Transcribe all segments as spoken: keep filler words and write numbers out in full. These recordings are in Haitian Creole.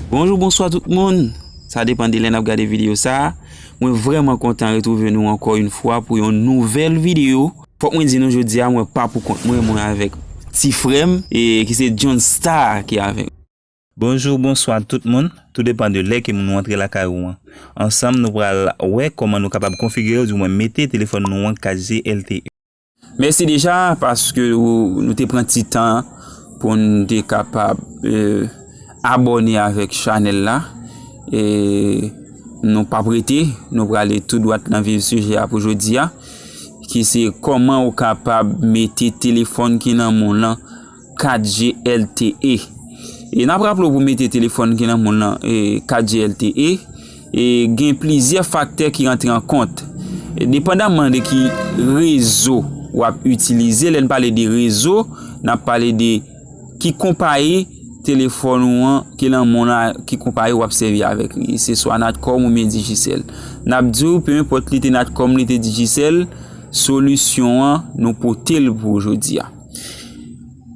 Bonjou, bonswa tout moun. Sa depann de lè n ap gade videyo sa a. Mwen vrèman kontan retwouve nou ankò yon fwa pou yon nouvèl videyo. Fòk mwen di nou jodi a, mwen pa pou kont mwen, mwen avèk ti frè m, e ki se John Star ki avèk mwen. Bonjou, bonswa tout moun. Tou depann de lè ke nou antre lakay ou an. Ansanm, nou pral wè kòman nou kapab konfigire, oudimwen mete telefòn nou an kat G L T E. Mèsi deja paske ou, nou te pran ti tan pou n te kapab, eh, abòne avèk chanèl la. E nou p ap rete, nou prale tou dwat nan vif sijè a pou jodi a, ki se kòman ou kapab mete telefòn ki nan men w lan kat G L T E. E n ap raple w pou mete telefòn ki nan men w lan, eh, kat G L T E, e gen plizyè faktè ki rantre an kont. E depandaman de ki rezo w ap itilize, lè n pale de rezo, n ap pale de ki konpayi telefòn ou an ki nan men w la, ki konpayi w ap sèvi avèk li. Se swa Natcom oubyen Digicel. N ap di w, pe enpòt li te Natcom, li te Digicel, solisyon an, nou pote l pou w jodi a.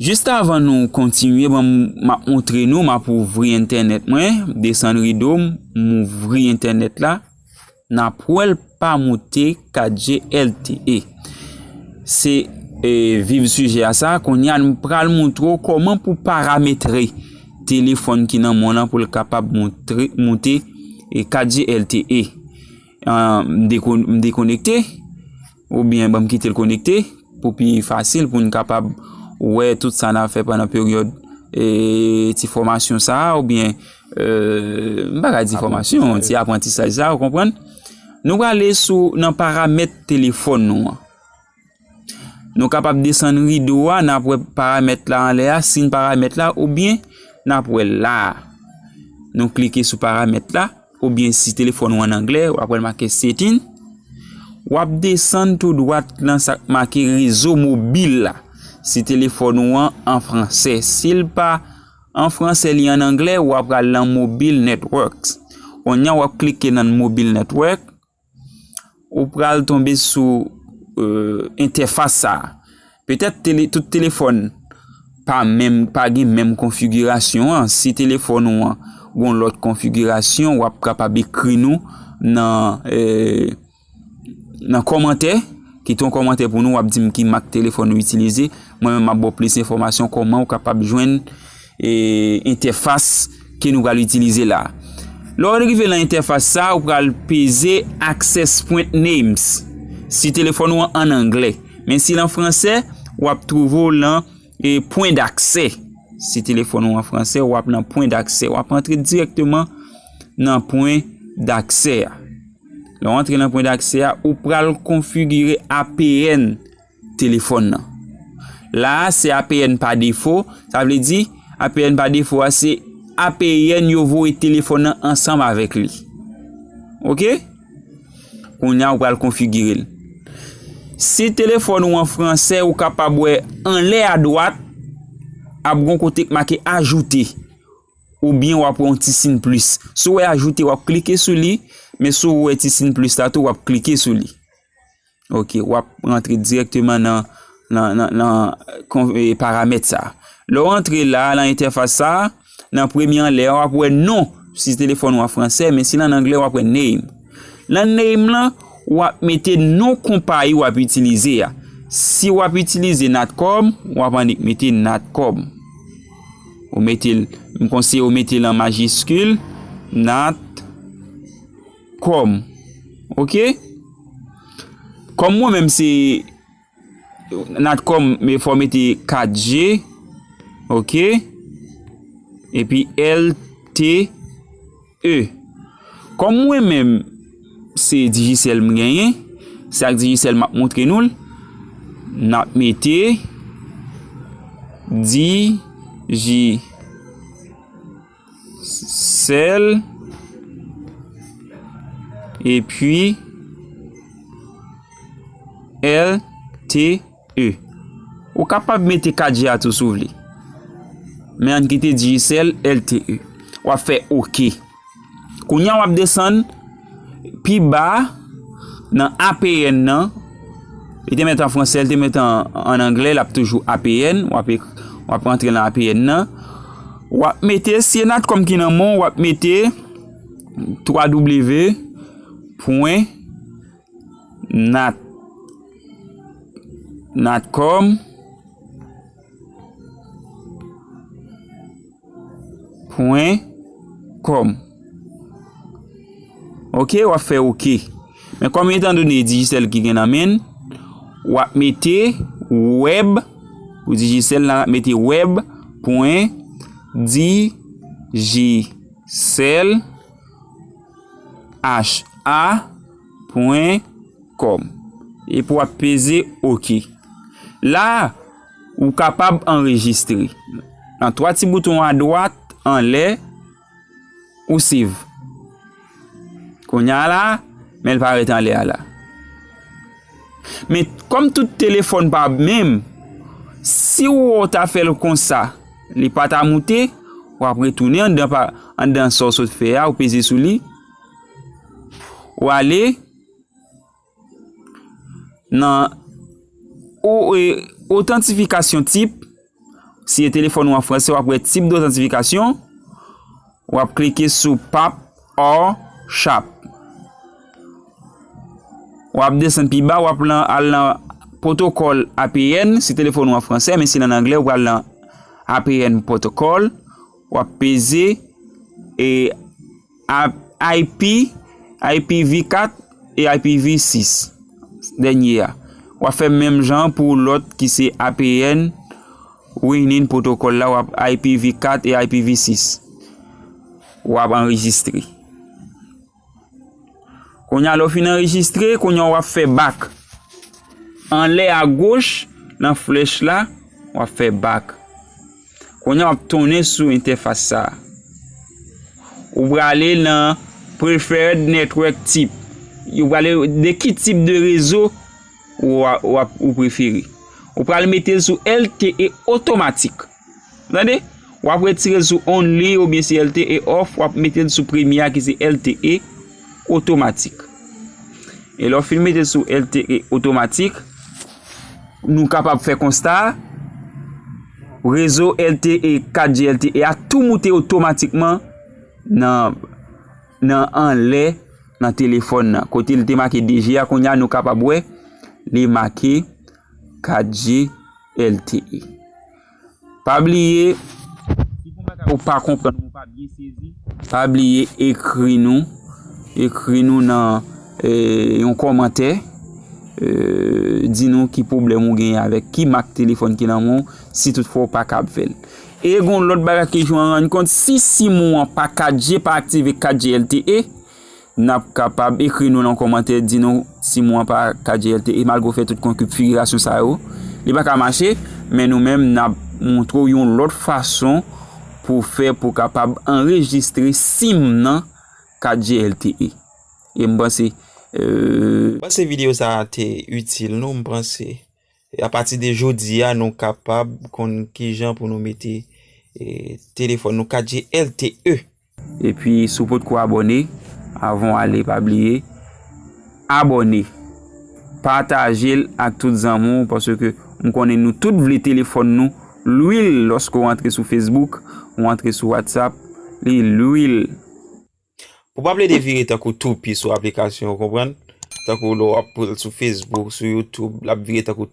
Jis avan nou kontinye, bon, m ap montre nou, m ap ouvri entènèt mwen, desann rido m, m ouvri entènèt la, n ap wè l pa moute kat G L T E. Se, eh, viv sijè a sa, kounye a m pral montre w kòman pou parametre telefòn ki nan men w lan pou l kapab montre, moute, eh, kat G L T E. Ah, m dekon-, m dekonekte, oubyen ban m kite l konekte, pou pi fasil, pou n kapab wè tout sa n ap fè pandan peryòd, eh, ti fòmasyon sa a, oubyen, eh, m pa ka di fòmasyon, ti aprantisaj sa a, ou konprann? Nou prale sou, nan paramèt telefòn nou an. Nou kapab desann rido a, n ap wè paramèt la anlè a, siy paramèt la, oubyen n ap wè l la a. Nou klike sou paramèt la, oubyen si telefòn ou an anglè, w ap wè l make setting. W ap desann tou dwat nan sa k make rezo mobil la. Si telefòn ou an an fransè, si l pa an fransè, li an anglè, w ap pral nan mobile networks. Kounye a w ap klike nan mobile network, ou pral tonbe sou, eh, entèfas sa a. Petèt tele-, tout telefòn pa menm, pa gen menm konfigirasyon an. Si telefòn ou an gon lòt konfigirasyon, w ap kapab ekri nou nan, eh, nan kòmantè, kite yon kòmantè pou nou, w ap di m ki mak telefòn ou itilize. Mwen menm, m ap ba w plis enfòmasyon kòman ou kapab jwenn, eh, entèfas ke nou pral itilize la. Lè w rive nan entèfas sa, ou pral peze access point names. Si telefòn ou an an anglè, men si l an fransè, w ap twouve w lan, eh, pwen daksè. Si telefòn ou an fransè, w ap nan pwen daksè. W ap antre dirèkteman nan pwen daksè a. Lè w antre nan pwen daksè a, ou pral konfigire A P N telefòn nan. La a, se A P N pa defo, sa vle di, A P N pa defo a, se A P N yo voye telefòn nan ansanm avèk li. Oke? Kounye a, ou pral konfigire l. Si telefòn ou an fransè, ou kapab wè anlè a dwat, ap gon kote k make ajoute. Oubyen w ap wè yon ti siy plis. Si w wè ajoute, w ap klike sou li, men si w wè ti siy plis la tou, w ap klike sou li. Oke, w ap rantre dirèkteman nan, nan, nan, nan kon-, eh, paramèt sa. Lè w antre la, nan entèfas sa, nan premye anlè a, w ap wè non, si telefòn ou an fransè, men si l an anglè, w ap wè name. Nan name lan, w ap mete non konpayi w ap itilize a. Si w ap itilize Natcom, w ap annik mete Natcom. Ou mete l, m konseye w mete l an majiskil, Natcom. Oke? Kòm mwen menm se Natcom, men fò w mete kat G, oke? Epi L T E. Kòm mwen menm, se Digicel m genyen, se ak Digicel m ap montre nou l. N ap mete Digicel epi L T E. Ou kapab mete kat G a tou si w vle. Men ann kite Digicel L T E. W ap fè oke. Kounye a w ap desann pi ba nan A P N nan. Li te mete an fransè, li te mete an, an anglè, l ap toujou A P N. W ap ek-, w ap rantre nan A P N nan. W ap mete, si e Natcom ki nan men w, w ap mete twa w pwen nat, natcom pwen com. Ok, w ap fè ok. Men kòm etandone Digicel ki gen nan men l, w ap mete web, pou Digicel la, w ap mete web pwen digicel H A pwen com. Epi w ap peze ok. La, ou kapab anrejistre. Nan twa ti bouton adwat, anlè, ou save. Kounye a la, men l parèt anlè a la. Men, kòm tout telefòn pa menm, si w wè w ta fè l konsa, li pa ta moute, w ap retounen anndan pa, anndan sa w sot fè a, ou peze sou li, ou ale nan o-, e, otantifikasyon tip. Si e telefòn ou an fransè, w ap wè tip dotantifikasyon. W ap klike sou pap or chap. W ap desann pi ba, w ap lan, al nan pwotokòl A P N, si telefòn ou an fransè, men si l an anglè, ou pral nan A P N pwotokòl, w ap peze e a-, I P, I P v kat e I P v sis, dènye a. W ap fè menm jan pou lòt ki se A P N winning protocol la, w ap I P v kat e I P v sis. W ap anrejistre. Kounye a, lè w fin anrejistre, kounye a w ap fè back. Anlè agoch, nan flèch la, w ap fè back. Kounye a w ap tounen sou entèfas sa a. Ou prale nan preferred network type. Ou prale de ki tip de rezo ou, ou, ou prefere. Ou pral mete l sou L T E otomatik. Tande? W ap retire l sou only oubyen se L T E off, w ap mete l sou premye a ki se L T E otomatik. E lè w fin mete l sou L T E otomatik, nou kapab fè konsta, rezo L T E, kat G L T E a tou moute otomatikman nan, nan anlè, nan telefòn nan. Kote l te make D G a, kounye a nou kapab wè li make kat G L T E. Pa bliye, si gon bagay ou pa konprann, ou pa byen sezi, pa bliye ekri nou, ekri nou nan, eh, yon kòmantè, eh, di nou ki pwoblèm ou genyen avèk ki mak telefòn ki nan men w, si toutfwa ou pa kab fè l. E gon lòt bagay ke jan rann kont, si sim ou an pa kat G, pa aktive kat G L T E, n ap kapab ekri nou nan kòmantè, di nou sim ou an pa kat G L T E, malgre w fè tout konfigirasyon sa yo, li pa ka mache, men nou menm, n ap montre w yon lòt fason pou w fè pou w kapab anrejistre sim nan kat G L T E. E m panse, euh, m panse videyo sa a te itil nou, m panse. E apati de jodi a, nou kapab konn kijan pou nou mete, e, telefòn nou kat G L T E. Epi, si w potko abòne, avan w ale, pa bliye abòne. Pataje l ak tout zanmi w, paske m konnen nou tout vle telefòn nou lwil. Lòske w antre sou Facebook, w antre sou WhatsApp, li lwil. Pou pa plede vire tankou toupi sou aplikasyon, w konprann? Tankou lè w ap pran l sou Facebook, sou YouTube, l ap vire tankou